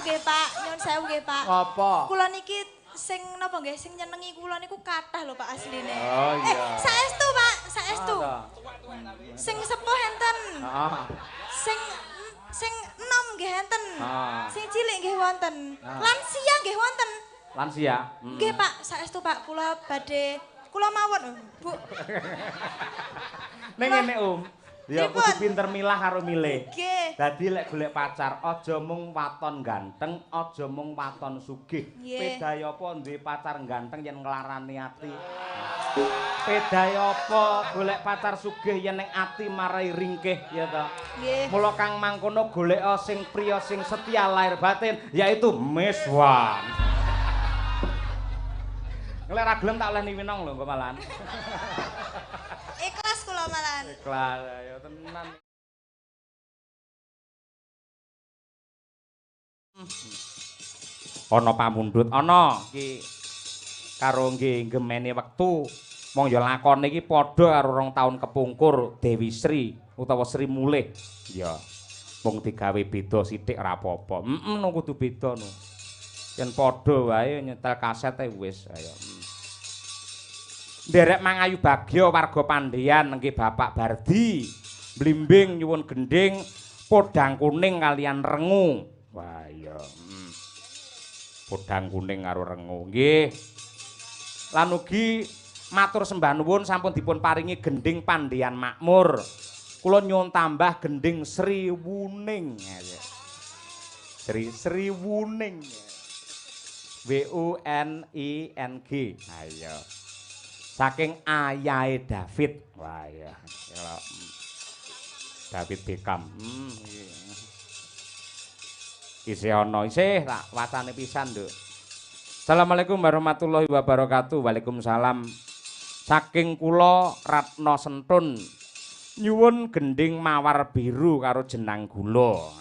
nggih, Pak. Nyuwun sewu nggih, Pak. Apa? Kula niki sing napa nggih sing nyenengi kula niku kathah lho Pak asline. Oh iya. Saestu Pak, saestu. Sing sepuh enten. Heeh. Sing enom nggih enten. Heeh. Sing cilik nggih wonten. Lansia nggih wonten. Lansia? Nggih Pak, saestu Pak kula badhe kula mawon, Bu. Ning ngene Ya kudu pinter milah karo milih. Nggih. Dadi lek golek pacar aja mung waton ganteng, aja mung waton sugih. Pedae apa duwe pacar ganteng yen nglarani ati. Pedae apa golek pacar sugih yen ning ati marai ringkih ya ta. Nggih. Mula kang mangkono goleka sing priya sing setia lahir batin yaitu Miswan. Lek ra gelem tak oleh niwinong lho engko malahan. Ikhlas kula malahan. Ikhlas ayo tenan. Ana pamundhut ana iki karo nggih gemene wektu. Wong ya lakone iki padha karo 2 taun kepungkur Dewi Sri utawa Sri Mulih. Ya. Wong digawe beda sithik ora apa-apa. Heeh, no kudu beda no. Yen padha wae nyetel kasete wis ayo. Nderek mangayu bagya warga Pandeyan nggih Bapak Bardi. Blimbing nyuwun gendhing podang kuning kalian rengu. Wah iya. Podang kuning karo rengu nggih. Lan ugi matur sembah nuwun sampun dipun paringi gendhing Pandeyan Makmur. Kula nyuwun tambah gendhing Sri Wuning. Sri Sri Wuning. W U N I N G. Ayo. Saking ayahe David. Wah iya. David Beckham. Isih ana isih tak wacane pisan, Nduk. Assalamualaikum warahmatullahi wabarakatuh. Waalaikumsalam. Saking kula Ratna Sentun nyuwun gendhing mawar biru karo jenang gula.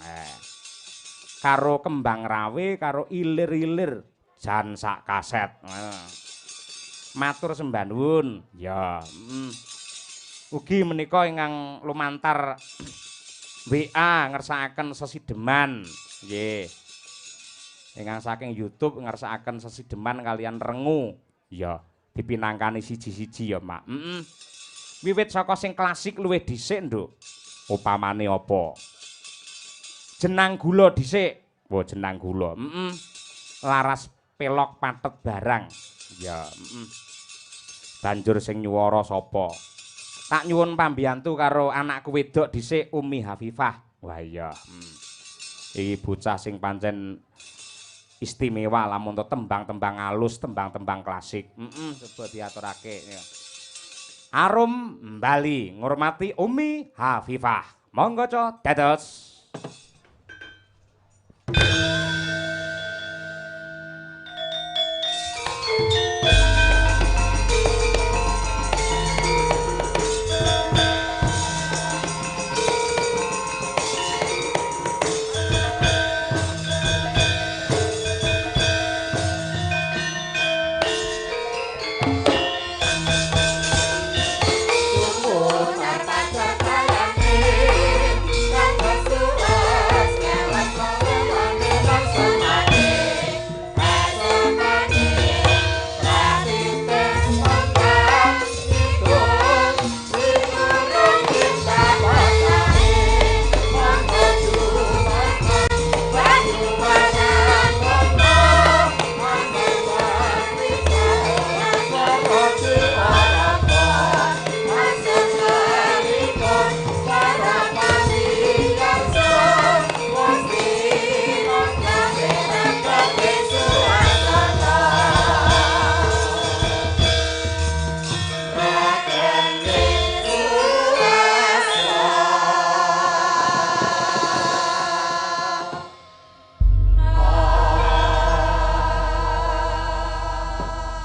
Karo kembang rawe karo ilir-ilir jan sak kaset. Matur sembah nuwun. Ya. Ugi menika ingkang lumantar WA ngersakaken sesideman. Nggih. Ingkang saking YouTube ngersakaken sesideman kalian rengu. Ya, dipinangkani siji-siji ya, Mak. Wiwit saka sing klasik luwih dhisik, Nduk. Upamane apa? Jenang gula dhisik. Wah, jenang gula. Laras pelok patet barang. Ya, Banjur sing nyuwara sapa? Tak nyuwun pambiyantu karo anakku wedok dhisik Umi Hafifah. Wah iya. Iki bocah sing pancen istimewa lamun to tembang-tembang alus, tembang-tembang klasik. Coba diaturake ya. Arum Bali ngurmati Umi Hafifah. Monggo co dados.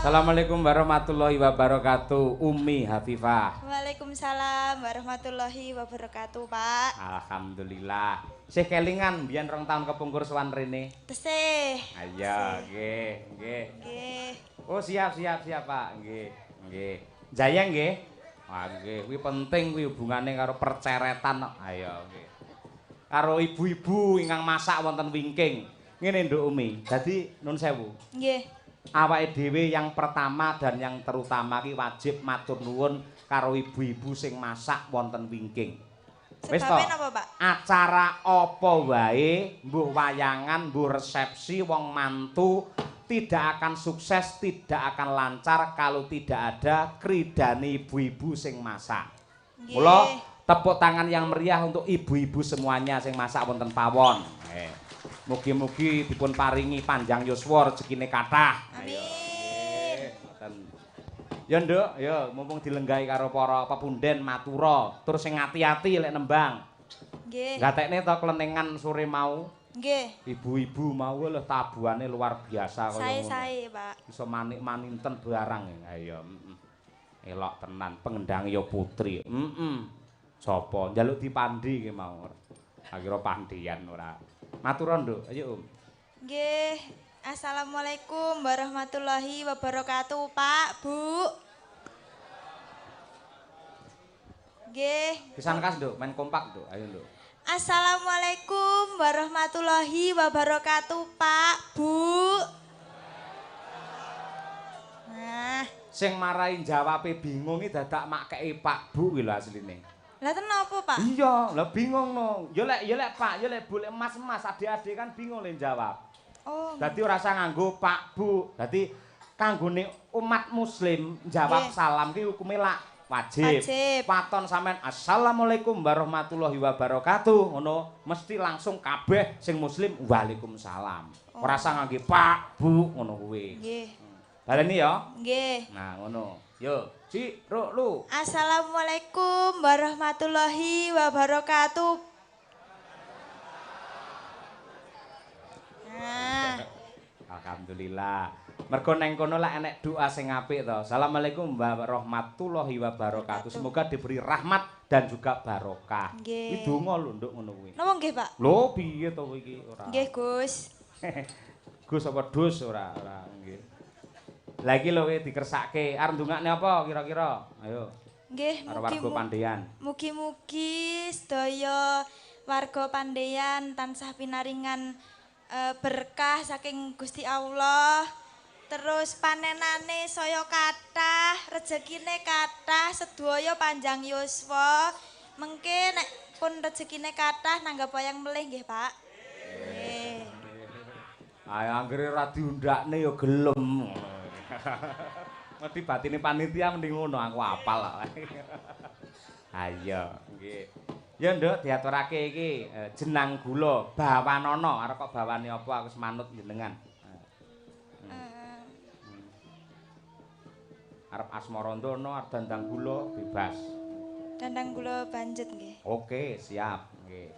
Assalamualaikum warahmatullahi wabarakatuh. Umi Hafifah. Waalaikumsalam warahmatullahi wabarakatuh, Pak. Alhamdulillah. Sih kelingan biyen 2 tahun kepungkur sowan rene. Tesih. Ayo, nggih, nggih. Nggih. Oh, siap, siap, siap, Pak. Nggih, nggih. Jaya nggih. Wah, nggih, kuwi penting kuwi hubungane karo perceretan kok. Ayo, nggih. Karo ibu-ibu ingkang masak wonten wingking. Ngene Nduk Umi, dadi nun sewu. Nggih. Awake dhewe yang pertama dan yang terutama ki wajib matur nuwun karo ibu-ibu sing masak wonten wingking. Wis to. Sebabe napa, Pak? Acara apa wae, mbuh wayangan, mbuh resepsi, wong mantu tidak akan sukses, tidak akan lancar kalau tidak ada kridane ibu-ibu sing masak. Nggih. Mula tepuk tangan yang meriah untuk ibu-ibu semuanya sing masak wonten pawon. Mugi-mugi dipun paringi panjang yuswa, rezekine kathah. Amin. Ngoten. Ya Nduk, ya mumpung dilenggahi karo para pepunden matura, tur sing ati-ati lek nembang. Nggih. Gatekne to klenengan sore mau. Nggih. Ibu-ibu mau lho tabuhane luar biasa kaya ngono. Sae-sae, Pak. Iso manik-maninten barang. Ayo. Elok tenan pengendang ya putri. Heeh. Sapa njaluk dipandi ki mau. Akhira pandian ora. Matur Nduk, ayo Om. Nggih. Assalamualaikum warahmatullahi wabarakatuh, Pak, Bu. Nggih. Pisan kas, Nduk, main kompak, Nduk. Ayo, Nduk. Assalamualaikum warahmatullahi wabarakatuh, Pak, Bu. Nah, sing marai jawabe bingung iki dadak makeke Pak Bu ki lho asline. Lah ten napa, Pak? Iya, lah bingung no. Ya lek Pak, ya lek Bu, lek mas-mas, adik-adik kan bingung le jawab. Oh. Dadi ora usah nganggo Pak Bu. Dadi kanggone umat muslim jawab salam ki hukume lak wajib. Wajib. Waton sampean assalamualaikum warahmatullahi wabarakatuh ngono mesti langsung kabeh sing muslim waalaikumsalam. Oh. Ora usah ngangge Pak Bu ngono kuwi. Nggih. Baleni ya? Nggih. Nah, ngono. Yo, Ci, ro, lu. Assalamualaikum warahmatullahi wabarakatuh. Nah. Alhamdulillah. Mergo neng kono lek enek doa sing apik to. Assalamualaikum warahmatullahi wabarakatuh. Semoga diberi rahmat dan juga barokah. Nggih. Kuwi donga lho nduk ngono kuwi. Napa nggih, Pak? Lho, piye to kowe iki ora? Nggih, Gus. Gus apa dus ora nggih. Lah iki lho kowe dikersake, arep ndongakne apa kira-kira? Ayo. Nggih, karo warga Pandeyan. Mugi-mugi sedaya warga Pandeyan tansah pinaringan berkah saking Gusti Allah. Terus panenane saya kathah, rejekine kathah, sedaya panjang yuswa. Mengke nek pun rejekine kathah nanggap wayang melih nggih, Pak. Nggih. Ayo anggere ora diundakne ya gelem. Ngerti batine panitia mending ngono aku apal. Ayo, nggih. Ya Nduk diaturake iki jenang gula bawanana, arep kok bawane apa aku wis manut jenengan. Arep asmarandana, arep dandang gula bebas. Dandang gula banjet nggih. Oke, siap nggih.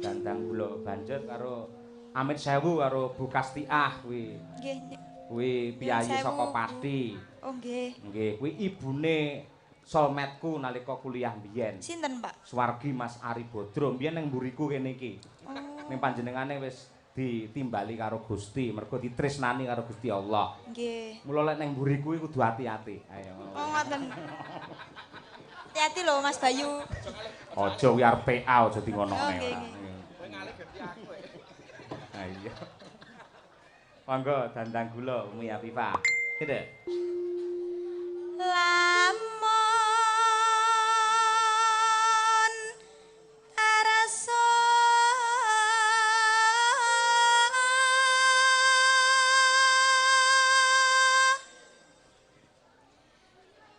Dandang gula banjet karo Amit Sewu karo Bu Kastiah kuwi. Nggih. Kuwi piyayi saka Pati. Oh nggih. Nggih, kuwi ibune solmetku nalika kuliah mbiyen. Sinten, Pak? Swargi Mas Ari Bodro mbiyen ning mburiku kene iki. Oh. Ning panjenengane wis ditimbali karo Gusti, mergo ditresnani karo Gusti Allah. Nggih. Mula lek ning mburiku iku kudu ati-ati. Ayo. Oh ngoten. Ati-ati lho Mas Bayu. Aja kuwi arep PA aja dingonokne. Oh nggih nggih. Kowe ngalih ganti aku. Ha iya. Monggo dandang gula Umi Afifah. Gitu. Lamun arasa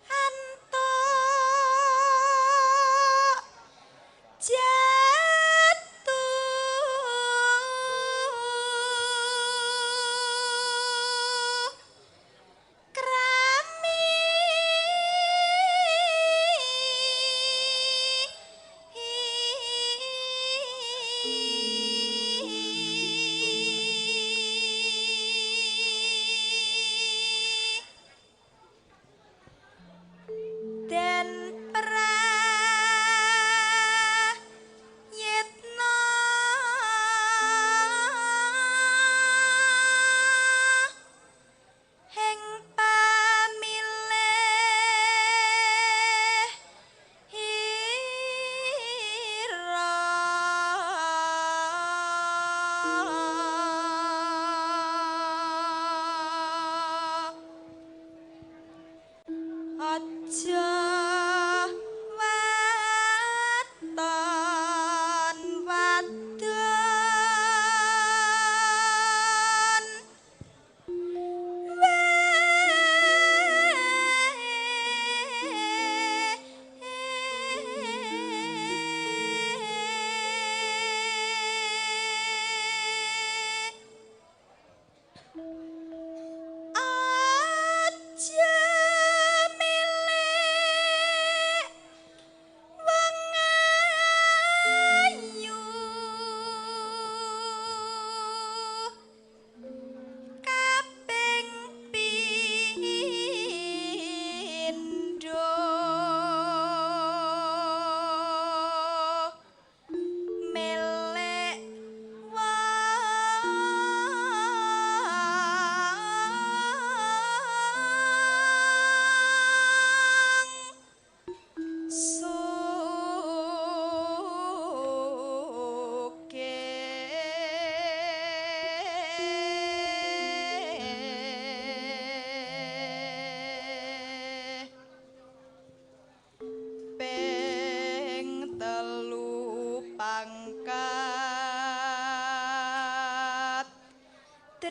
antuk jatuh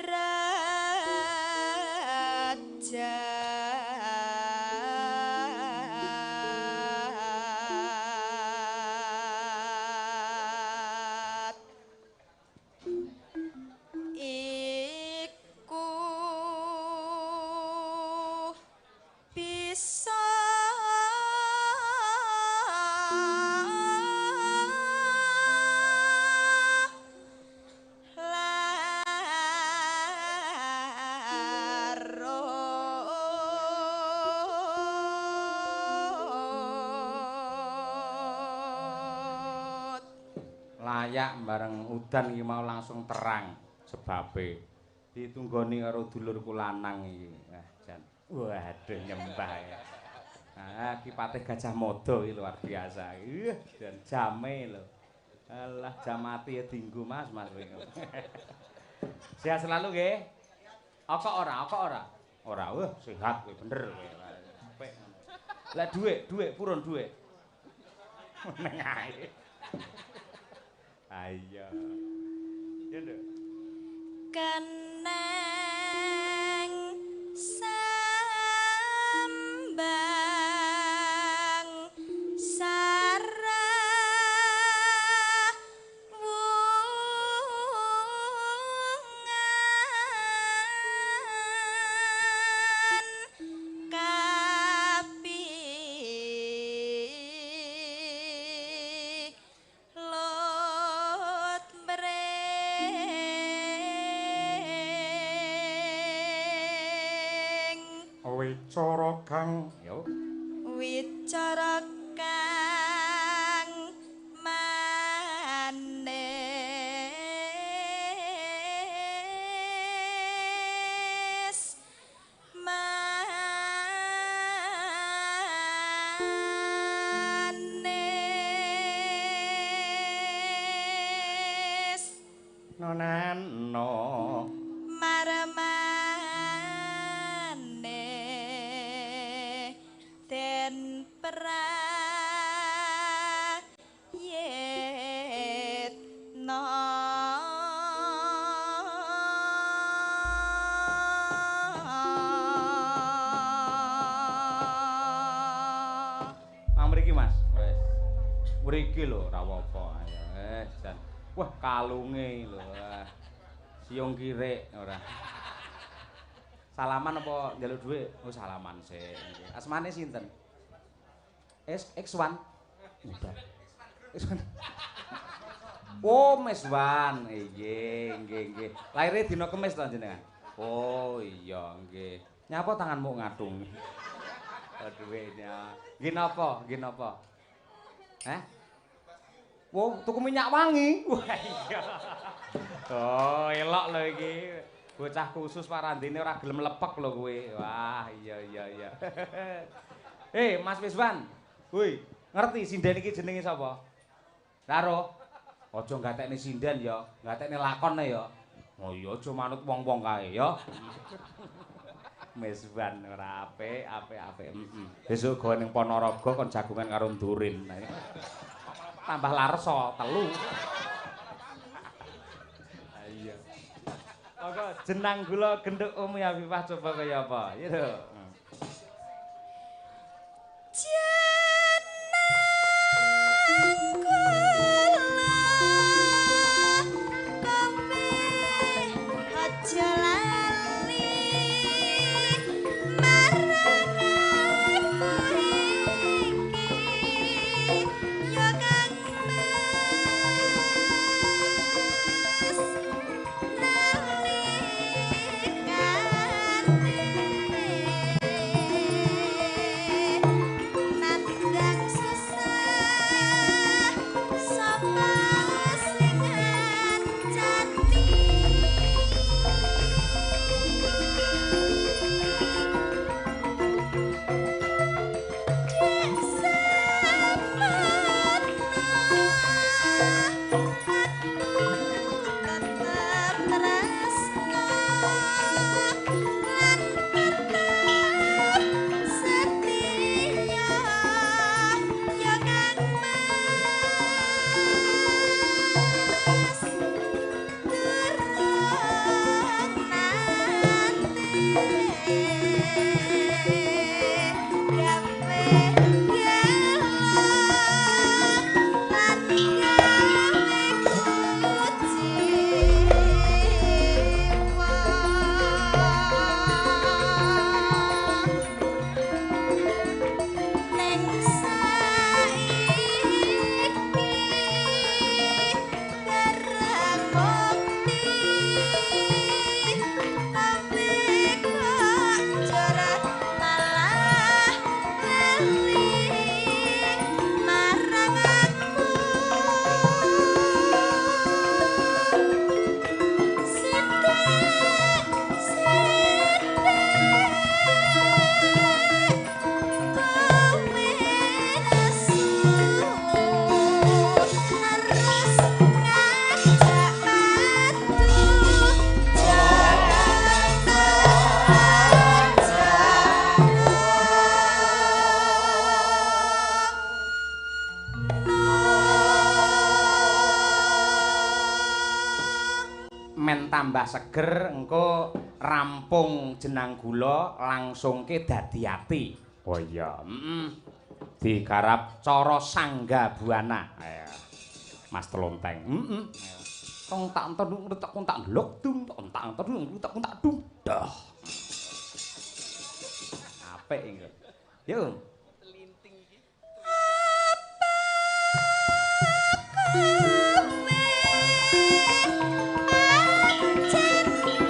Derajat iku bisa larut. Layak bareng udan iki mau langsung terang sebabe. Ditunggoni karo dulurku lanang iki. Wah, jan. Waduh nyembah ya. Ah, Ki Patih Gajah Mada iki luar biasa. Ih, jan jame lho. Alah jam mati ya dinggo Mas, Mas. Sehat selalu nggih. Kok ora? Kok ora? Ora, wah sehat kowe bener kowe. Apik. Lah dhuwit, dhuwit purun dhuwit. Meneng ae. Ayo. Ya nduk. Keneng sambang sarawungan kapi lut mring Wicara kang yo wicara kang manis manis nonano marmane den prayitna. Mang mriki Mas. Wis. Mriki lho ora apa-apa. Ayo wis jan. Wah kalunge lho. Siung kirik ora. Salaman apa njaluk dhuwit? Oh salaman sik. Asmane sinten? S X1. Udah. X1. Oh, Meswan. Nggih, nggih, nggih. Lahire dina Kemis to jenengan? Oh, iya nggih. Nyapa tanganmu ngatung? Oh, dhuwitnya. Nggih napa? Nggih napa? Hah? Wow, tuku minyak wangi. Wah iya. Oh, elok lho iki. Bocah khusus parandene ora gelem lepek lho kowe. Wah, iya iya iya. Mas Wiswan. Woi, ngerti sinden iki jenenge sapa? Karo. Aja gatekne sinden ya, gatekne lakon ya. Oh iya, aja manut wong-wong kae ya. Meswan ora apik, apik apik. Heeh. Besok gawe ning Ponorogo kon jagongan karo Ndurin. Tambah larso telu. Iya. Monggo jenang gula genduk Umi Afifah coba kaya apa? Ya lho. Jenang gula kowe aja lali marang aku iki ya Kang Mas nalikane. Men tambah seger engko rampung jenang gula langsungke dadi ati. Oh iya, heeh. Digarap cara sangga buana. Ayo. Mas Telonteng. Heeh. Tong tak entung tak tak lok dung tong tak entung tak tak dung. Dah. Apik iki. Yo. Linting iki. Apa kowe pancen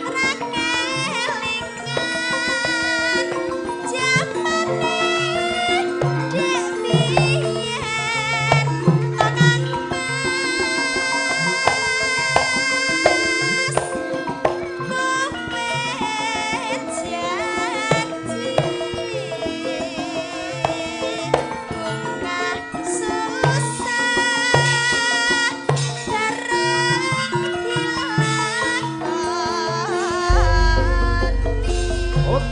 ra kelingan jamane dek biyen tenan mas kowe janji bungah susah bareng dilakoni. Ut.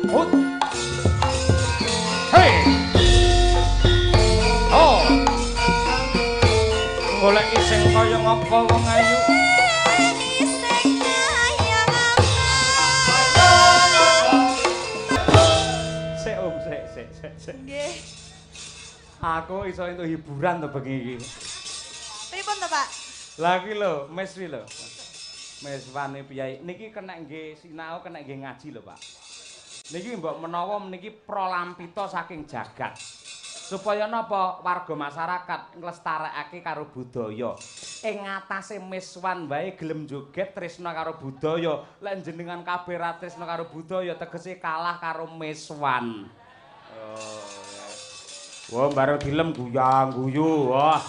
Ut. Hei. Oh. Goleki sing kaya ngapa wong ayu. Sing kaya ngapa. Sik Om, sik sik sik sik. Nggih. Aku iso entuk hiburan to bengi iki. Pripun to, Pak? Lah iki lho, mes kuwi lho. Meswane piyai niki kena nggih sinau, kena nggih ngaji lho, Pak. Niki mbok menawa meniki prolampita saking jagat. Supaya napa warga masyarakat nglestarekake karo budaya. Ing ngatasé meswan wae gelem joget tresna karo budaya. Lek jenengan kabeh ra tresna karo budaya tegese kalah karo meswan. Oh. Wah, bareng dilem guyang guyu. Wah.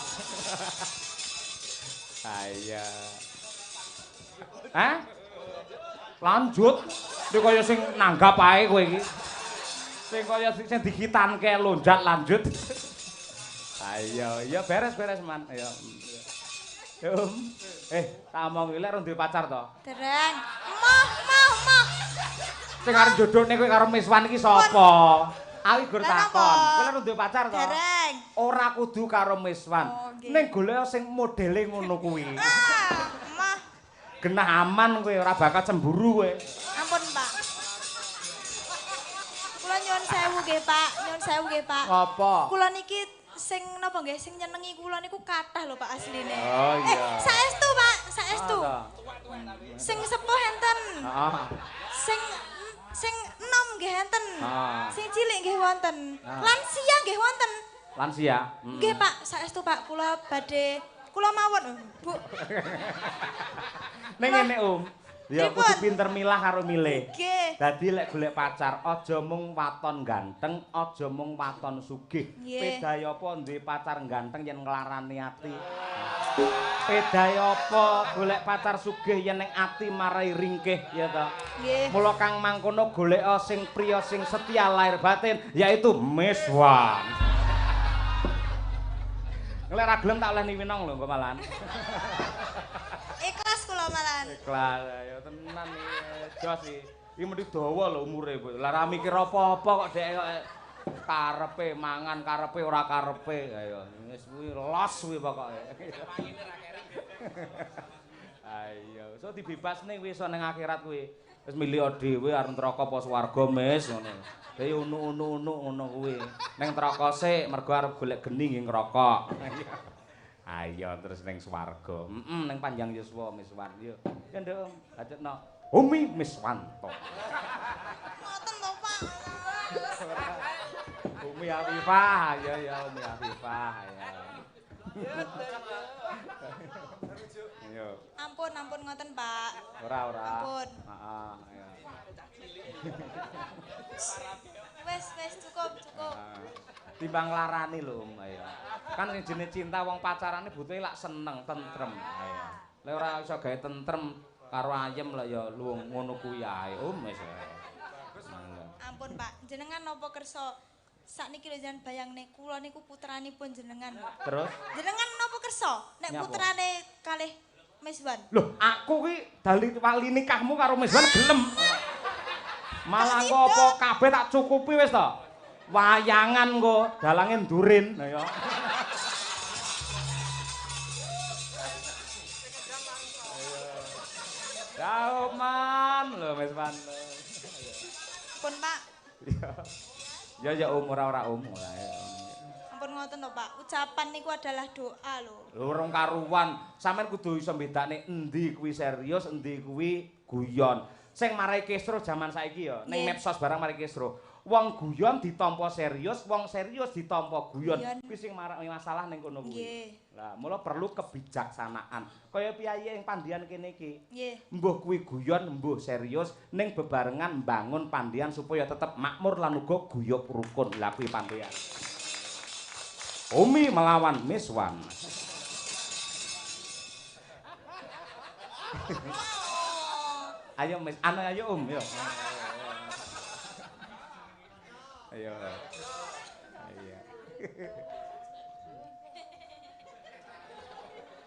Ayo. Hah? Lanjut. Iki kaya sing nanggap ae kowe iki. Sing kaya sing dikitanke lonjat lanjut. Ayo, ya beres-beres man. Ayo. Yo. Tak omong iki lek rung duwe pacar to. Dereng. Moh, moh, moh. Sing arep jodhokne kowe karo Miswan iki sapa? Aku gur takon. Kowe lek rung duwe pacar to? Dereng. Ora kudu karo Miswan. Oh, nggih. Ning golek sing modele ngono kuwi. Ah, moh. Genah aman kowe, ora bakal cemburu kowe. Ampun, Pak. Kula nyuwun sewu nggih, Pak. Nyuwun sewu nggih, Pak. Apa? Kula niki sing napa nggih sing nyenengi kula niku kathah lho Pak asline. Oh iya. Saestu Pak, saestu. Ah, Sing sepuh enten. Heeh. Sing sing enom nggih enten. Ah. Sing cilik nggih wonten. Ah. Lansia nggih wonten. Lansia. Nggih Pak, saestu Pak kula badhe kula mawon, Bu. Ning ngene Om. Ya kudu pinter milah karo milih. Nggih. Dadi lek golek pacar aja mung waton ganteng, aja mung waton sugih. Pedae apa duwe pacar ganteng yen nglarani ati. Pedae apa golek pacar sugih yen ning ati marai ringkih ya ta. Nggih. Mula kang mangkono goleka sing priya sing setia lahir batin yaitu Miswan. Lek ra gelem tak oleh niwinong lho engko malahan. Ikhlas kula malahan. Ikhlas ya tenan iki jos iki. Iki mesti dawa lho umure, Bu. Lah ra mikir apa-apa kok dhek kok karepe mangan, karepe ora karepe. Ayo wis kuwi los kuwi pokoke. Ayo, so dibebasne kuwi iso ning akhirat kuwi. Wis milih dhewe arep neraka apa swarga mes ngono. Dhewe unu-unu ngono kuwi. Ning neraka sik mergo arep golek geni nggih ngrokok. Ayo terus ning swarga. Heeh, ning panjang yuswa Miswan. Yo. Ya nduk, bacetno. Umi Miswanto. Ngoten to, Pak. Umi Afifah, ya ya Umi Afifah ya. Ayo. Ampun, ampun ngoten, Pak. Ora, ora. Ampun. Heeh, ya. Wes, wes cukup, cukup. Timbang larani lho, Om, ayo. Kan sing jenenge cinta wong pacarane butuhe lak seneng, tentrem. Ayo. Lek ora iso gawe tentrem, Karo ayem lah ya luwung ngono kuwi ae. Om wis. Ampun Pak, jenengan napa kersa sakniki lho jenengan bayangne kula niku putranipun jenengan. Terus jenengan napa kersa nek putrane kalih Miswan? Loh, aku ki dali wali nikahmu karo Miswan gelem. Malah engko apa kabeh tak cukupi wis to. Wayangan engko dalange ndurin. Lah ya. Dauman lho Miswan. Pun Pak. Iya. Ya ya om ora om ora. Ampun ngoten to Pak, ucapan niku adalah doa lho. Lho rong karuan, sampean kudu iso mbedakne endi kuwi serius, endi kuwi guyon. Sing marai kisruh jaman saiki ya, ning medsos barang marai kisruh. Wong guyon ditampa serius, wong serius ditampa guyon. Kuwi sing marai masalah ning kono kuwi. Lah, mula perlu kebijaksanaan. Kaya piyayi ing Pandian kene iki. Nggih. Mbuh kuwi guyon, mbuh serius, ning bebarengan mbangun Pandian supaya tetep makmur lan uga guyub rukun. Lah kuwi Pandian. Umi melawan Miswan. Ayo Mis, anu ayo Om, yo. Ayo. Ayo.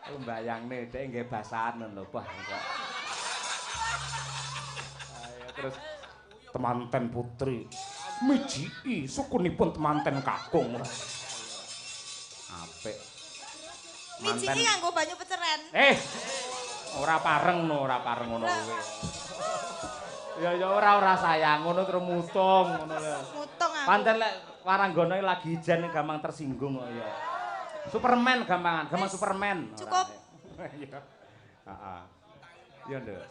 Aku mbayangne dhek nggih basahan lho, Bah. Ayo terus temanten putri mijiki sukunipun temanten kakung. Apik. Mijiki nganggo banyu peceren. Ora pareng no, ora pareng ngono kuwi. Ya ya ora sayang ngono terus mutung ngono lho. Mutung aku. Pancen lek waranggana lagi ijen gampang tersinggung kok ya. Superman gampangan, gampang Superman. Cukup. Iya. Heeh. Iya, Nduk.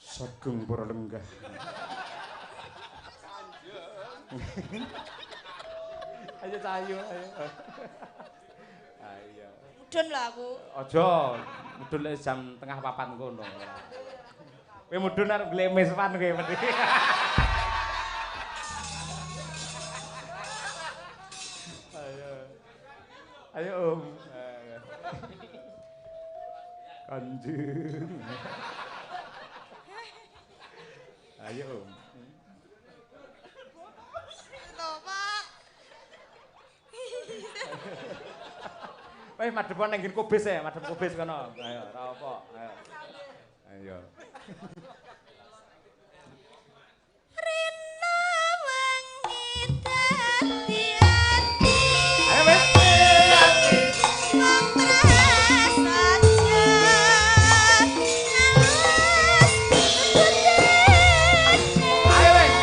Sagung para lenggah. Ayo cahayu, ayo. Ayo. Mudun lho aku. Aja, mudun lek jam 3:30 kono. Kowe mudun arep golek Miswan kowe mesti. Ayo. Ayo Om. Kanjeng. Ayo Om. Weh madhep nang nggen kobis ya, madhep kobis kono. Ayo, ora apa. Ayo. Ayo. Rina wengi dadi ati. Ayo wis. Ayo wis.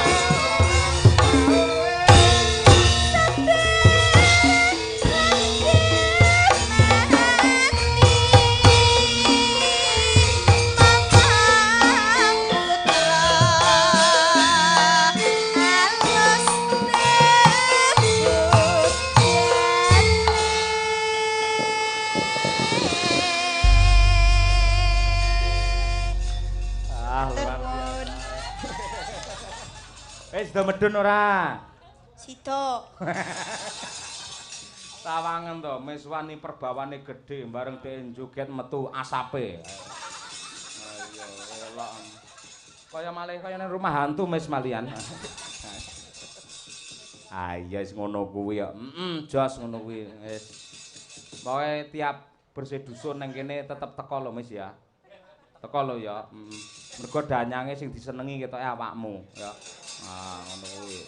Ah, luar biasa. Wis do medun ora? Sida. Sawangen to, Miswani perbawane gedhe bareng dhek joget metu asape. Ayo elok. Kaya malih kaya nang rumah hantu Mis malian. Ayo wis ngono kuwi ya. Heeh, jos ngono kuwi wis. Pokoke tiap bersih dusun nang kene tetep teko lho Mis ya. Teko lho ya. Mergo danyange sing disenengi ketoke awakmu ya. Ah ngono kuwi.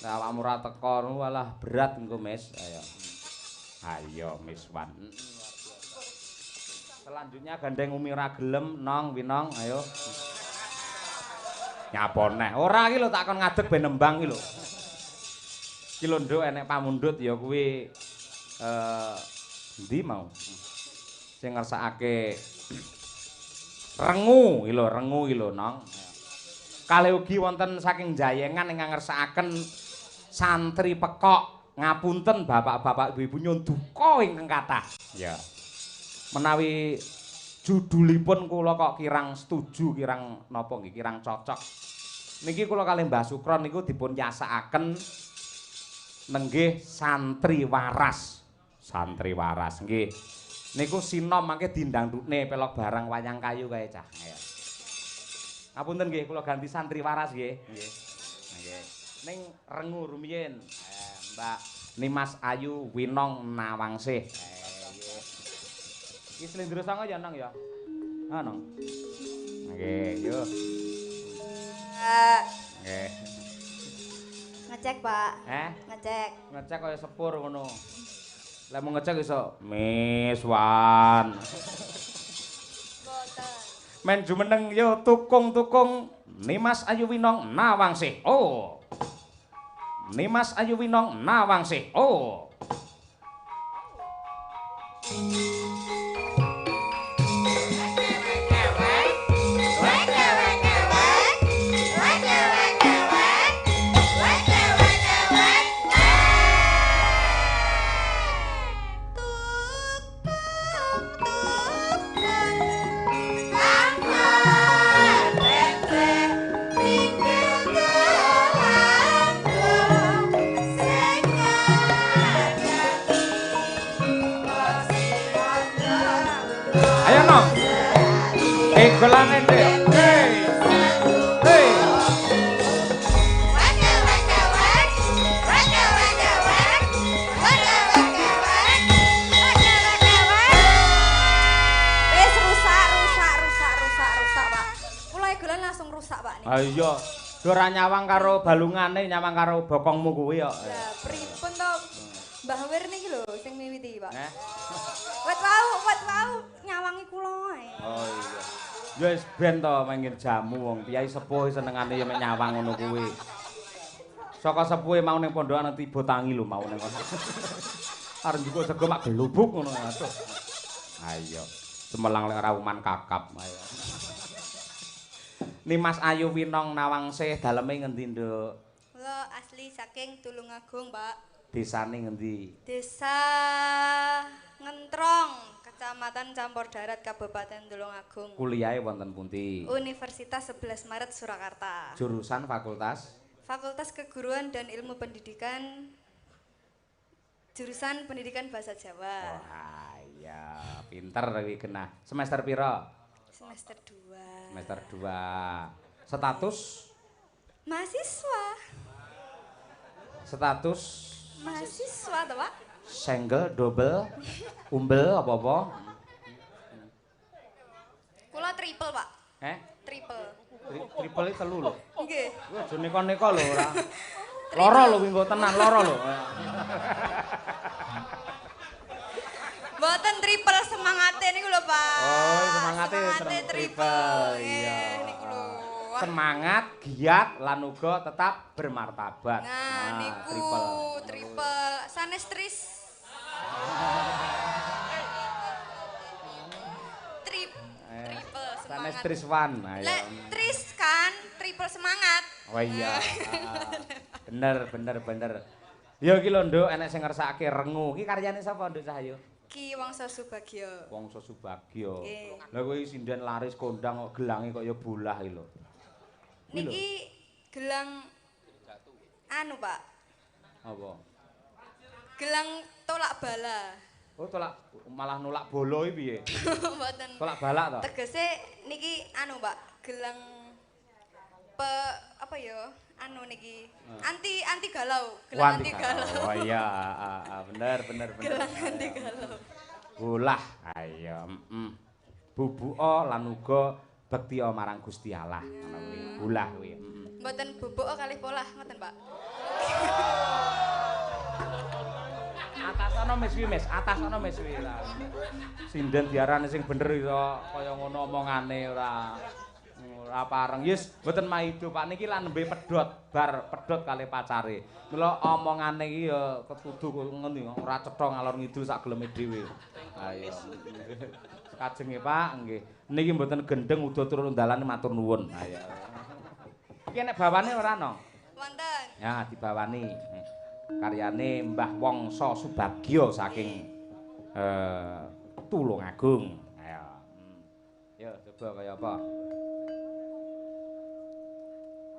Nek awakmu ora teko walah berat engko Mis. Ayo. Ayo Miswan. Selanjutnya gandeng Umi ora gelem nong winong ayo. Nyapa neh? Ora iki lho tak kon ngadeg ben nembang iki lho. Iki lho nduk enek pamundhut ya kuwi endi mau? Sing ngersakake rengu iki lho, rengu iki lho nong. Kalih ugi wonten saking Jayengan ingkang ngersakaken santri pekok. Ngapunten bapak-bapak ibu-ibu nyuwun duka ingkang kathah. Ya. Menawi judulipun kula kok kirang setuju, kirang napa nggih, kirang cocok. Niki kula kalih Mbah Sukron niku dipun yasakaken nenggih santri waras. Santri waras nggih. Niku sinom mangke dindangdukne pelok barang wayang kayu kae cah. Ayo. Ngapunten nggih kula ganti santri waras nggih. Nggih. Nggih. Ning rengu rumiyin. Mbak Nimas Ayu Winong Nawangsih. Nggih. Iki Slendro Sanga ya Nong ya? Ha Nong. Nggih, yo. Nggih. Ngecek, Pak. Ngecek. Ngecek kaya sepur ngono. Lah mau ngecek iso miswan. Boten. Men jumeneng yo tukung-tukung Nimas Ayu Winong Nawangsih. Oh. Nimas Ayu Winong Nawangsih. Oh. Ayo Nong. Egolane ndek. Hey. Hey. Wis rusak, Pak. Kula egolan langsung rusak, Pak niki. Ha iya. Ora nyawang karo balungane, nyawang karo bokongmu kuwi kok. Lah pripun to? Mbah Wir niki lho sing miwiti, Pak. Heh. Wet wau nyawangi kula ae. Oh iya. Ya wis ben to mangir jamu wong piyai sepuh senengane ya mek nyawang ngono kuwi. Saka sepuhe mau ning pondokan tiba tangi lho mau ning kono. Arep njukuk sego mak gelubuk ngono aduh. Ayo, cemelang lek ora uman kakap ayo. Nimas Ayu Winong Nawangsih daleme ngendi, Nduk? Kula asli saking Tulungagung, Pak. Desane ngendi? Desa Ngentrong, Kecamatan Campur Darat, Kabupaten Tulungagung. Kuliahe wonten pundi? Universitas 11 Maret Surakarta. Jurusan fakultas? Fakultas Keguruan dan Ilmu Pendidikan, jurusan Pendidikan Bahasa Jawa. Wah, iya, pinter kuwi genah. Semester pira? Semester 2. Semester 2. Status? Mahasiswa. Status? Mahasiswa toh, Pak? Single, double, umbel apa-apa? Kula triple, Pak. Eh? Triple. Triple iki telu lho. Nggih. Kuwi aja neko-neko lho ora. Loro lho kuwi engko tenan loro lho. Mboten triple semangate niku lho, Pak. Oh, semangate triple. Iya. Niku lho. Semangat, giat lan uga tetap bermartabat. Nah, niku triple. Sanes tris. Triple semangat. Sanes triswan. Ayo. Lek tris kan triple semangat. Oh iya. Bener. Ya iki lho, Nduk, enek sing ngersakake rengu. Iki karyane sapa, Nduk Cahyo? Ki Wongso Subagyo. Wongso Subagyo. Lah kowe sinden laris kondang kok gelange kok ya bolah iki lho. Niki gelang anu, Pak. Apa? Gelang tolak bala. Oh, tolak malah nolak bolo iki piye? Mboten. Tolak balak to? Tegese niki anu, Pak, gelang apa ya? Anu niki. Anti galau, gelang anti galau. Oh iya, bener. Gelang anti galau. Bolah, ayo, Bubuka lan uga bektiya marang Gusti Allah. Ngono kuwi, bolah kuwi. Mboten bubuka kalih polah, ngoten, Pak. Atasana mes kuwi, Mes, atasana mes kuwi. Sinden diarani sing bener iso kaya ngono omongane ora. Ora pareng. Yes, mboten maido, Pak. Niki lan nembe pedhot, bar pedhot kalih pacare. Mila omongane iki ya ketuduh ngendi ora cetha ngalor ngidul sak geleme dhewe. Ayo. Kajenge, Pak, nggih. Niki mboten gendeng uda turun dalan matur nuwun. Ayo. Iki nek bawane ora ana? Wonten. Ya, dibawani. Karyane Mbah Wongso Subagyo saking Tulungagung. Ayo. Yo coba kaya apa?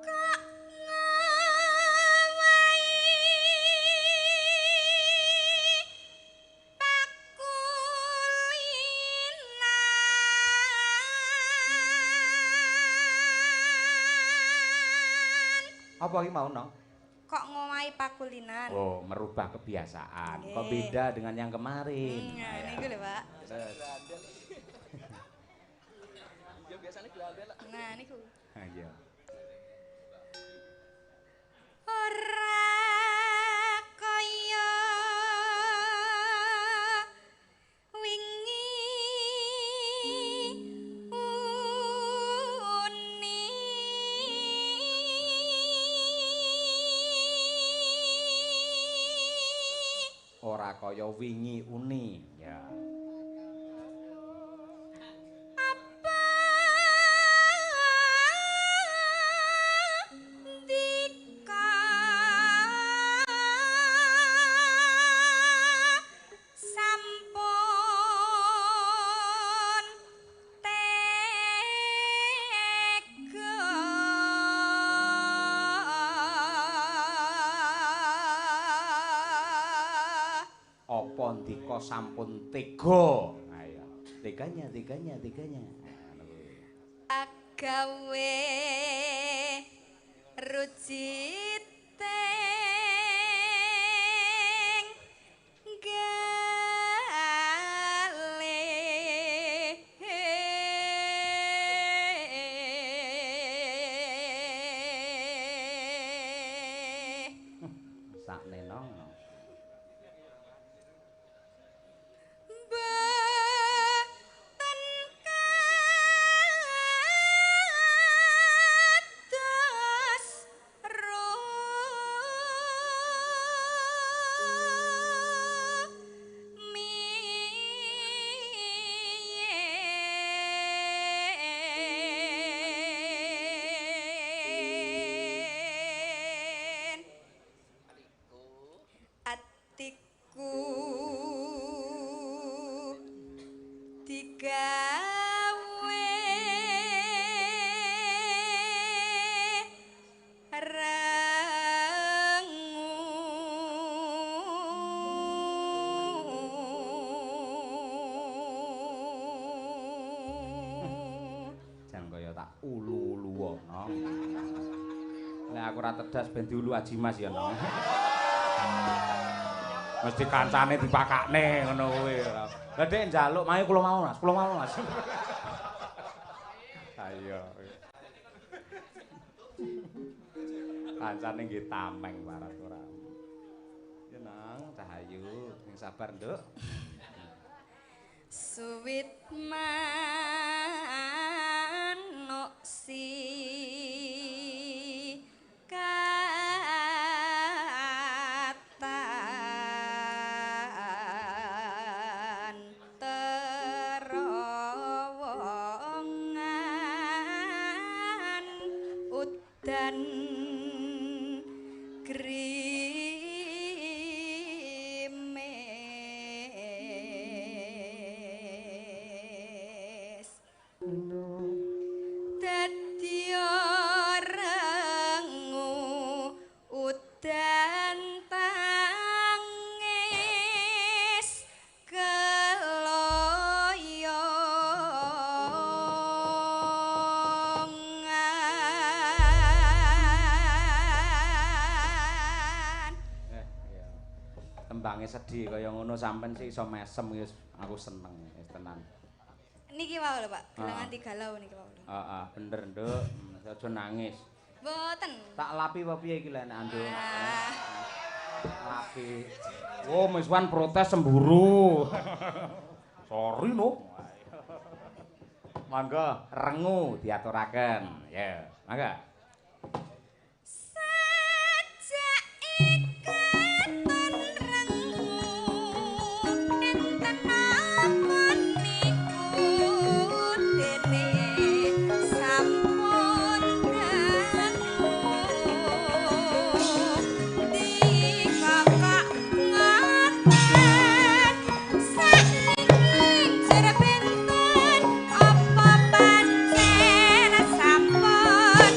Kok ngawahi pakulinan. Apa iki mau, Nong? Kok ngowahi pakulinan? Oh, merubah kebiasaan. Kok beda dengan yang kemarin? Nah, niku lho, Pak. Ya biasane glandel. Nah, niku. Ha iya. Ora kaya wingi uni. Ora kaya wingi uni, ya. Apa ndika sampun tega. Apa ndika sampun tega? Ayo. Teganya, teganya, teganya. Agawe rujiting gale. Sakne nong. Mboten kados rumiyin. Atiku digawe rengu. Jan kaya tak ulu-ulu ana. Nek aku ora tedas ben diulu Aji Mas ya, Nong. Mesti kancane dipakakne ngono kuwi. Lah dek njaluk mae kula mau Mas, kula mau Mas. Ayo. Kancane nggih tameng waras ora. Ya Nang, Cahayu, sing sabar, Nduk. Suwit manuk si katan terowongan udan grimis. Dadi rengu udan tangis keloyongan. Iya. Tembange sedih kaya ngono sampean sih iso mesem wis aku seneng wis tenan. Niki wau lho, Pak, gelangan galau niki wau lho. Heeh, bener, Nduk. Aja nangis. Mboten. Tak lapi apa piye iki lek nek anduk? Ah. Lapi. Oh, miswan protes cemburu. Sorry no. Mangga rengu diaturaken. Ya, mangga. Sajak ikaten rengu enten napa niku dene sampun dangu dikakak ngaten sakniki jer benten apa pancen sampun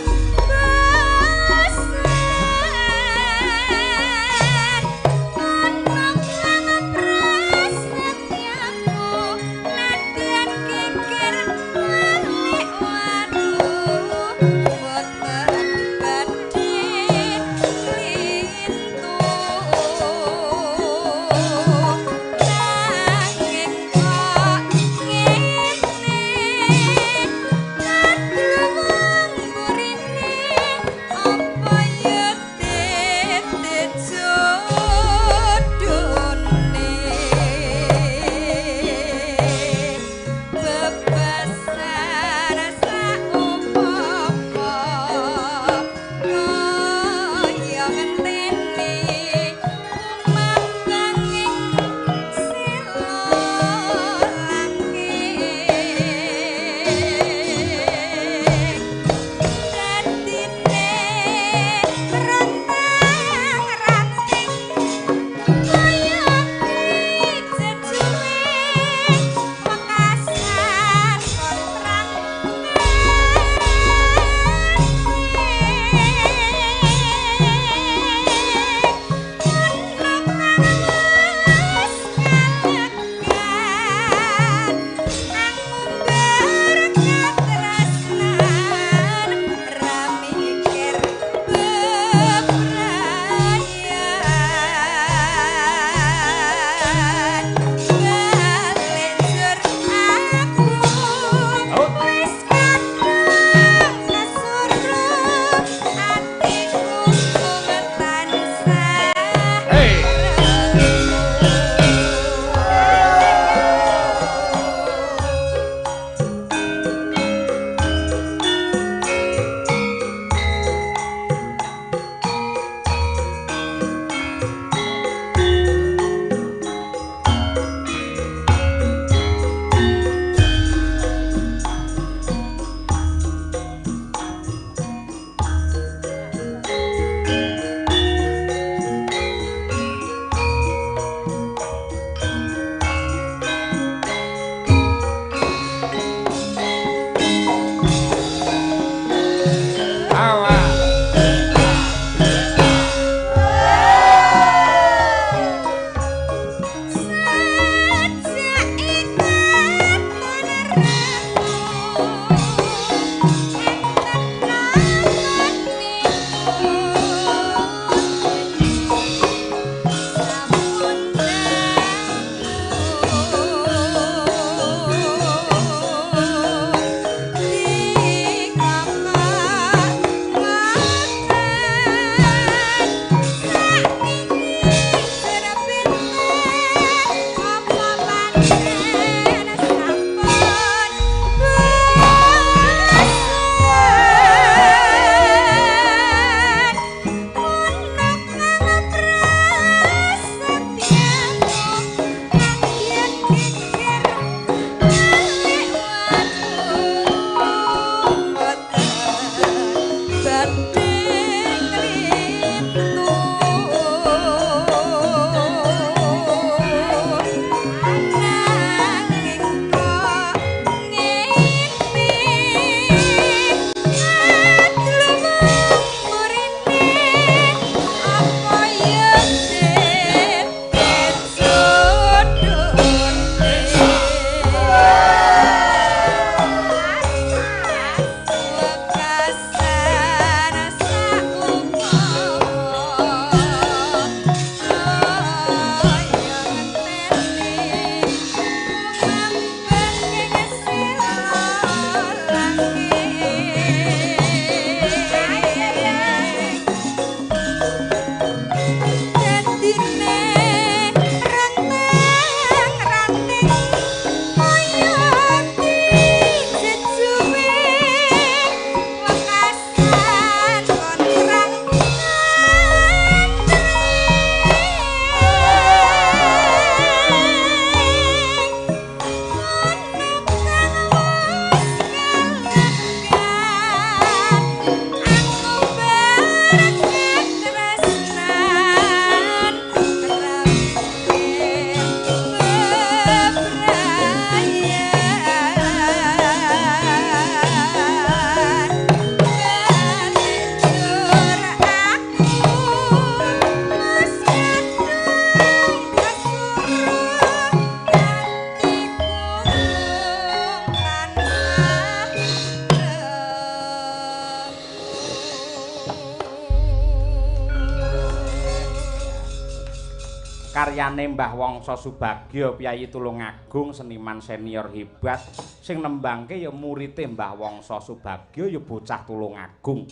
Karyane Mbah Wongso Subagyo piyayi Tulungagung seniman senior hebat sing nembangke ya murite Mbah Wongso Subagyo ya bocah Tulungagung.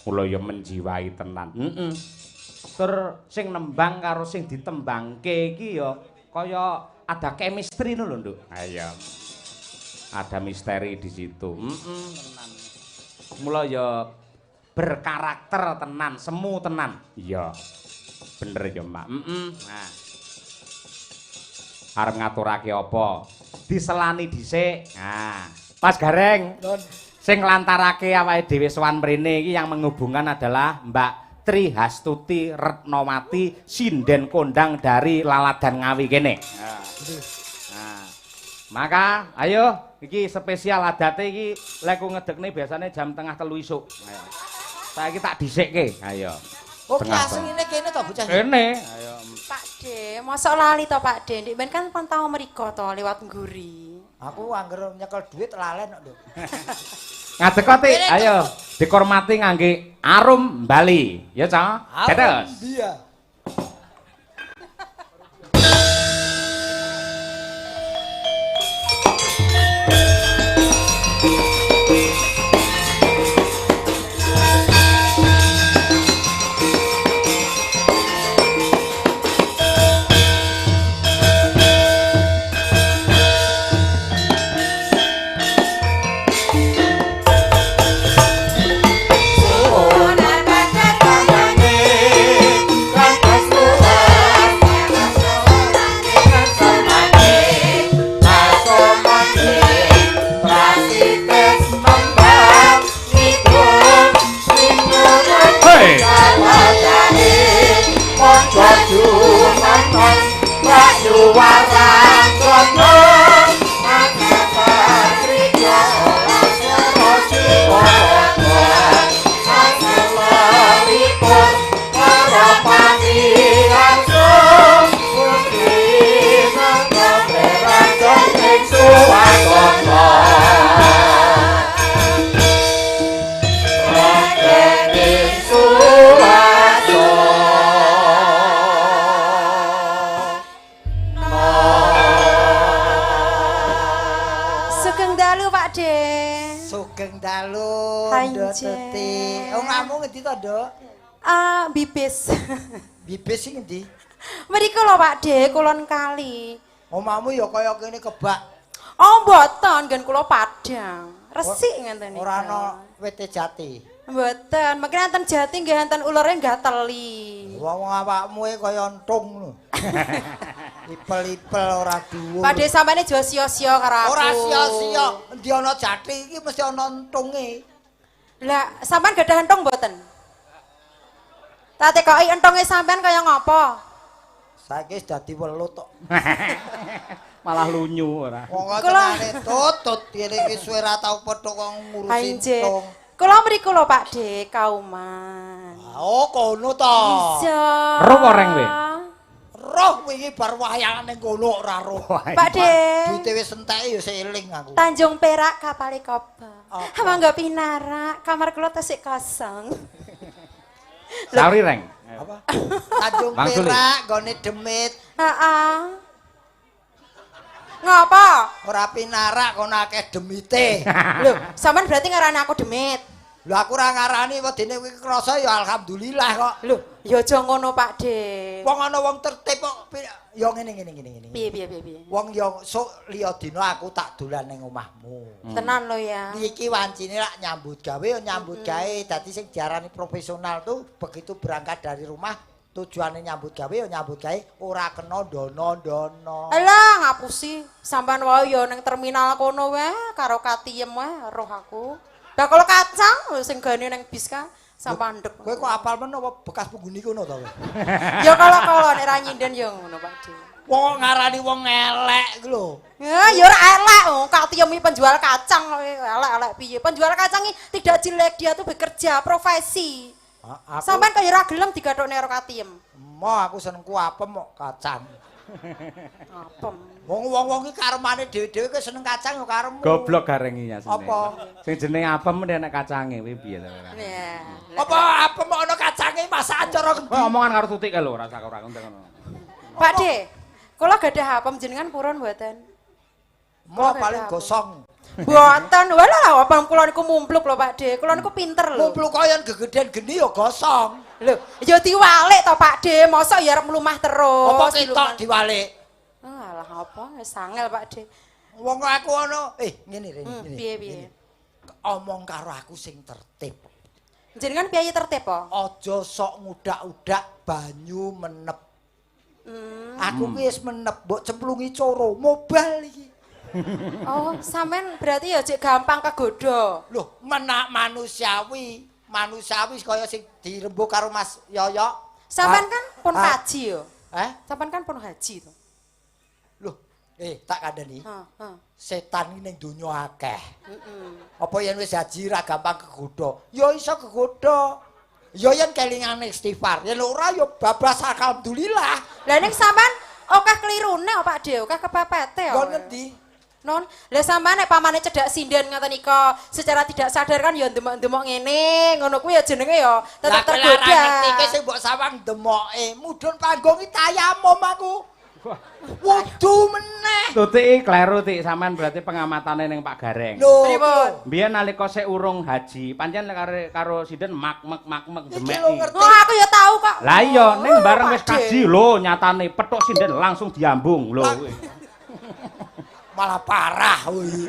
Mula ya menjiwai tenan. Heeh. Tur sing nembang karo sing ditembangke iki ya kaya ada chemistry ngono lho, Nduk. Ayo. Ada misteri di situ. Heeh, tenan. Mula ya berkarakter tenan, semu tenan. Iya. Bener ya, Mbak. Heeh. Nah. Arep ngaturake apa? Diselani dhisik. Nah, Mas Gareng. Sing nglantarake awake dhewe sowan mrene iki yang menghubungkan adalah Mbak Tri Hastuti Retnowati sinden kondang dari Laladan Ngawi kene. Nah. Nah. Maka ayo iki spesial adate iki lek ku ngedekne biasane jam 2:30 isuk. Ayo. Saiki tak dhisikke. Ayo. Oh, asline kene to bocah. Kene. Ayo. Pak De, mosok lali to Pak De? Ndek ben kan pon tau mriko to lewat ngguri. Aku angger nyekel duit lalen kok, Nduk. Ngadeg kok, Tik. Ayo, dikormati ngangge arum Bali. Ya, Cak. Dados. Iya. Bibis. Bibis sing endi? Mriku lho Pak De, kulon kali. Omahmu ya kaya kene kebak. Oh mboten, nggen kula padang. Resik ngenten niku. Ora ana wite jati. Mboten, mungkin enten jati nggih enten ulure gateli. Wong awakmu e kaya entung lho. Ipel-ipel ora dhuwur. Pak De sampeyan aja sia-sia karo aku. Ora sia-sia, endi ana jati iki mesti ana entunge. Lah, sampeyan gadah entung mboten? Tak tekoki entonge sampean kaya ngopo? Saiki wis dadi welut tok. Malah lunyu ora. Wong kok tutut kene iki suwe ra tau petuk kok ngurusi entung. Kula mriku lho Pak De, Kauman. Oh, kono to. Iya. Roh ora kowe? Roh wingi bar wayangan ning kono ora roh. Pak De. Duite wis entek ya sik eling aku. Tanjung Perak kapale kobong. Mangga pinarak, kamar kula tesik kosong. Sauri reng. Apa? Tanjung Perak nggone demit. Heeh. Ngapa? Ora pinarak kono akeh demite. Lho, sampean berarti ngarani aku demit. Lho aku ora ngarani wedine kuwi krasa ya alhamdulillah kok. Lho, ya aja ngono Pak De. Wong ana wong tertib kok ya ngene ngene ngene ngene. Piye piye piye piye. Wong ya sok liya dina aku tak dolan ning omahmu. Tenan lho ya. Iki wancine lak nyambut gawe ya nyambut gawe. Dadi sing diarani profesional tuh begitu berangkat dari rumah tujuane nyambut gawe ya nyambut gawe ora kena dono-dono. Alah ngapusi sampean wae ya ning terminal kono wae karo Katiem wae roh aku. Bakul kacang sing gane ning bis ka sampean ndek. Kowe kok apal men apa bekas pengguni kono to kowe? Ya kala-kala nek ra nyinden ya ngono Pak De. Wong ngarani wong elek iku lho. Ya ya ora elek, Katiem iki penjual kacang elek-elek piye. Penjual kacang iki tidak jelek, dia tuh bekerja profesi. Sampean kaya ora gelem digathukne karo Katiem. Emoh aku senengku apem kok kacang. Apem. Wong-wong iki karepane dhewe-dhewe kowe seneng kacang ya karepmu. Goblok garengi asline. Apa? Sing jenenge apem mendhi enek kacange kuwi piye to ora. Iya. Apa apem ana kacange masakan cara ngendi? Kowe omongan karo Tutik kae lho ora sak ora ngono. Pak De, kula gadah apa jenengan purun mboten? Mo paling gosong. Mboten. Walah apa kula niku mumpluk lho Pak De. Kula niku pinter lho. Mumpluk kaya gegeden geni ya gosong. Lho, ya diwalik to Pak De, mosok ya arep mlumah terus. Apa ketok diwalik? Alah apa wis angel Pak De. Wong aku ana ngene rene. Piye-piye? Omong karo aku sing tertib. Jenengan piye tertib po? Aja sok ngudak-udak banyu menep. Aku ki wis menep mbok cemplungi coro mobal iki. Oh, sampean berarti ya jek gampang kegodha. Loh, menak manusiawi. Manusiawi kaya sing dirembug karo Mas Yoyo. Sampean kan pun haji yo. Heh? Sampean kan pun haji to. Loh, tak kandhani. Heeh. Setan iki ning donya akeh. Apa yen wis haji ra gampang kegodha? Ya iso kegodha. Ya yen kelingane istighfar, yen ora ya bablas alhamdulillah. Lah ning sampean akeh klirune kok Pak De, akeh kepepete kok. Nggon ngendi? Non, lah sampean nek pamane cedhak sinden ngoten nika, secara tidak sadar kan ya ndemok-ndemok ngene, ngono kuwi ya jenenge ya tetep tergoda. Lah ngerti sing mbok sawang demoke, mudhun panggung iki tayamum aku. Wudu meneh. Tuti kleru Tik, sampean berarti pengamatane ning Pak Gareng. Lho, biyen nalika sik urung haji, pancen karo sinden mak-mek mak-mek demek. Oh, aku ya tahu kok. Lah iya, ning bareng wis kaji lho nyatane petuk sinden langsung diambung lho. Malah parah kuwi.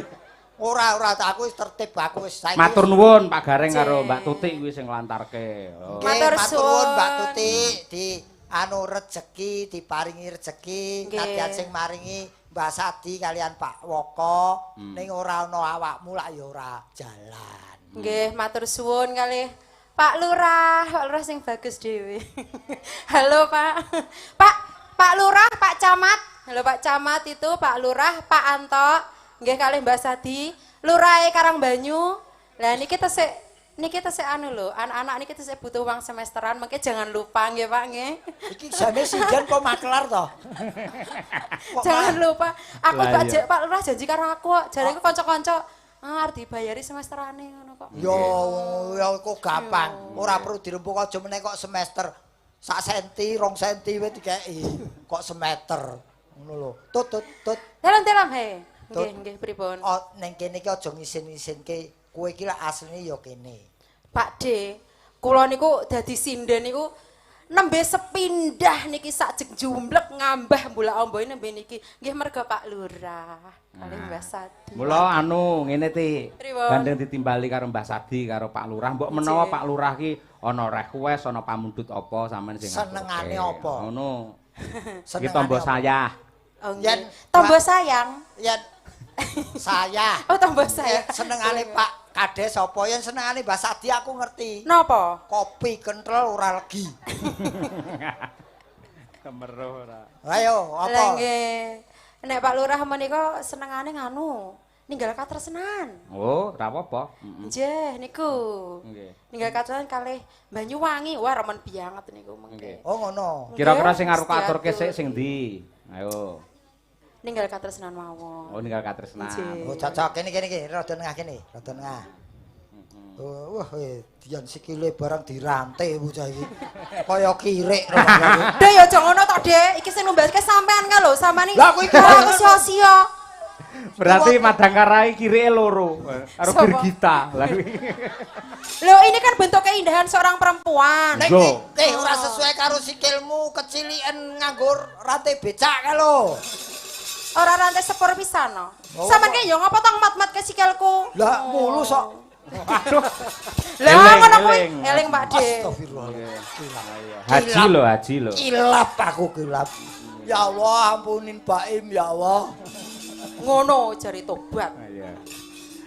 Ora aku wis tertib, aku wis saiki. Matur nuwun Pak Gareng karo Mbak Tuti kuwi sing nglantarke. Matur suwun Mbak Tuti di anu rejeki diparingi rejeki, nadyan sing maringi Mbak Sadi kalian Pak Woko, ning ora ana awakmu lak ya ora jalan. Nggih, matur suwun kalih Pak Lurah, Pak Lurah sing bagus dhewe. Halo Pak. Pak Lurah, Pak Camat. Halo Pak Camat itu, Pak Lurah, Pak Anto, nggih kalih Mbak Sadi, Lurahe Karangbanyu. Lah niki tesik anu lho, anak-anak niki tesik butuh uang semesteran, mengke jangan lupa nggih Pak nggih. Iki jane sinden kok makelar to? Jangan lupa. Aku Pak Jek Pak Lurah janji karo aku kok, jare ku kanca-kanca arep dibayari semesterane ngono kok. Yo ya kok gampang, ora perlu dirembug aja meneh kok semester. Sak senti, 2 senti wis dikeki kok semeter. Ngono lho. Tut tut tut. Dalam he. Nggih nggih pripun? Oh ning kene iki aja ngisin-isinke. Kowe iki lak asline ya kene. Pak D, kula niku dadi sinden niku nembe sepindah niki sak jeng jumlek ngambah mbolak omboe nembe niki. Nggih merga Pak Lurah kalih Mbah Sadi. Mula anu ngene Ti. Gandeng ditimbali karo Mbah Sadi karo Pak Lurah. Mbok menawa Pak Lurah ki ana request, ana pamundhut apa sampean sing senengane apa? Ngono. Iki tombo saya. Oh, yen tombo sayang. Yen saya. Oh, tombo saya. Senengane Pak Kades apa yen senengane Mbah Sadi aku ngerti. Napa? Kopi kenthel ora legi. Kemeruh ora. Ayo, apa? Lah nggih. Nek Pak Lurah menika senengane nganu, ninggal katresnan. Oh, ora apa-apa. Nggih, niku. Nggih. Ninggal katresnan kalih Banyuwangi. Wah, remen banget niku mengke. Oh, ngono. Kira-kira sing arep aturke sik sing ndi? Ayo. Ninggal katresnan mawon. Oh, ninggal katresnan. Oh, cocok kene kene iki, rada nengah kene, rada nengah. Wah, dian sikile barang dirantai bocah iki. Kaya kirik rada. Dek ya aja ngono to, Dek. Iki sing numbaske sampean ka lho, sampean iki. Lah aku iki ora sia-sia. Berarti Madangkara iki kirike loro karo Birgita. Lah kuwi. Lho, ini kan bentuk keindahan seorang perempuan. Nek ora sesuai karo sikilmu keciliken nganggo rantai becak kae lho. Ora rantai sepur pisan no. Sampeyan ki yo ngopo to mat-mat ke sikilku? Lah mulus kok. Aduh. Lah ngono kuwi eling Pak De. Astagfirullahaladzim. Haji lho, haji lho. Kilap aku kilap. Ya Allah, ampunin Baim ya Allah. Ngono jare tobat. Iya.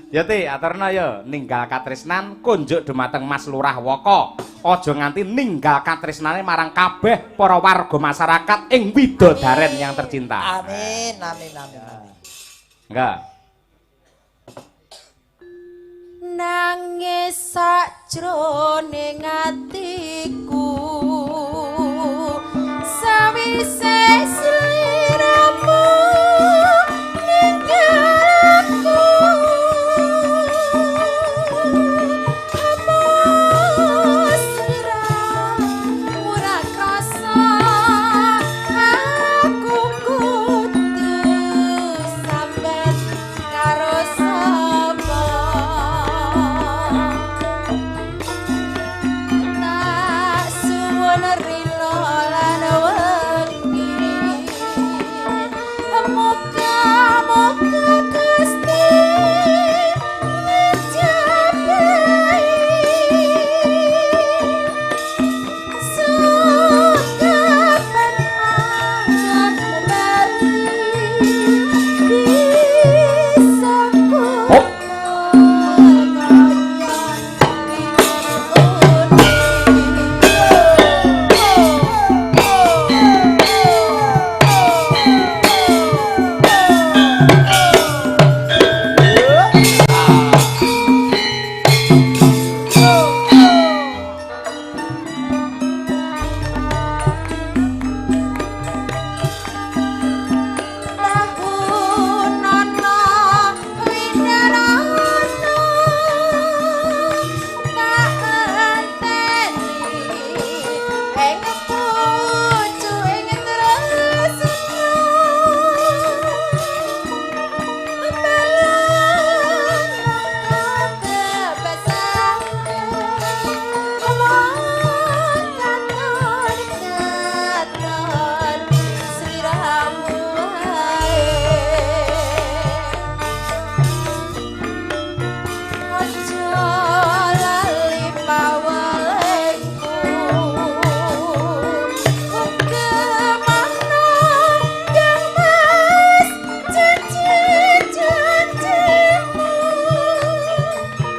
Ya Ti, aturna ya ninggal katresnan kunjuk dumateng Mas Lurah Woko. Aja nganti ninggal katresnane marang kabeh para warga masyarakat ing Widodaren yang tercinta. Amin, amin, amin, amin. Enggak. Nangis sakjroning atiku sawise sliramu ninggal aku. Ora krasa.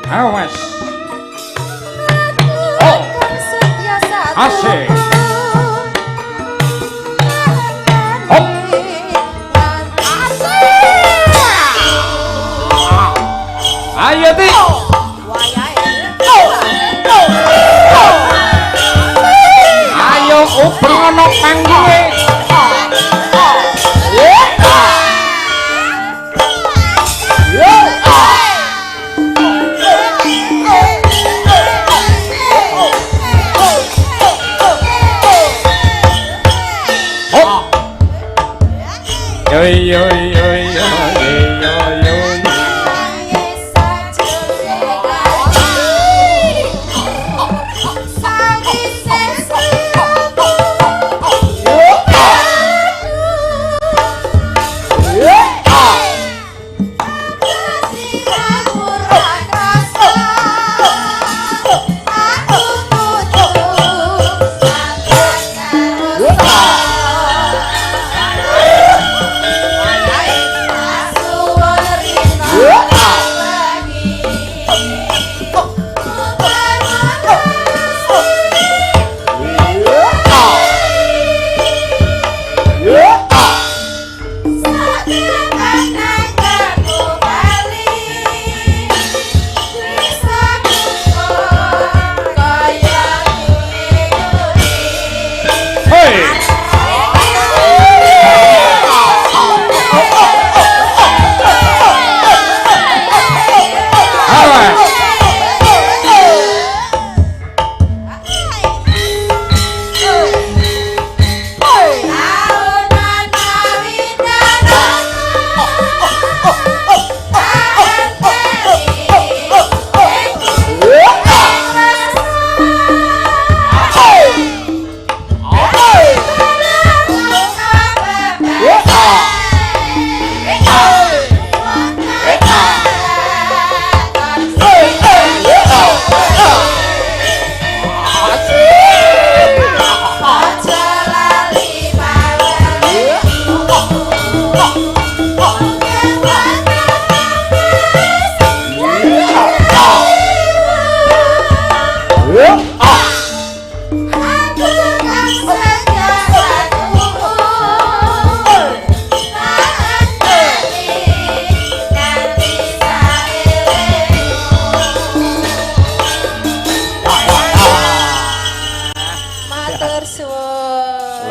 Awas. Oh. Asik. Hop. Ayo Ti. Ayo uber ana panggunge. Yo yo yo yo yo yo.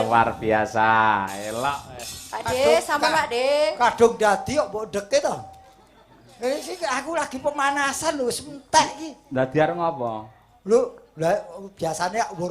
Luar biasa, elok. Pak De, sama Pak De. Kadung dadi kok mbok deke to. Ini aku lagi pemanasan lho, wis entek iki. Dadi arep ngopo? Lho, lah biasane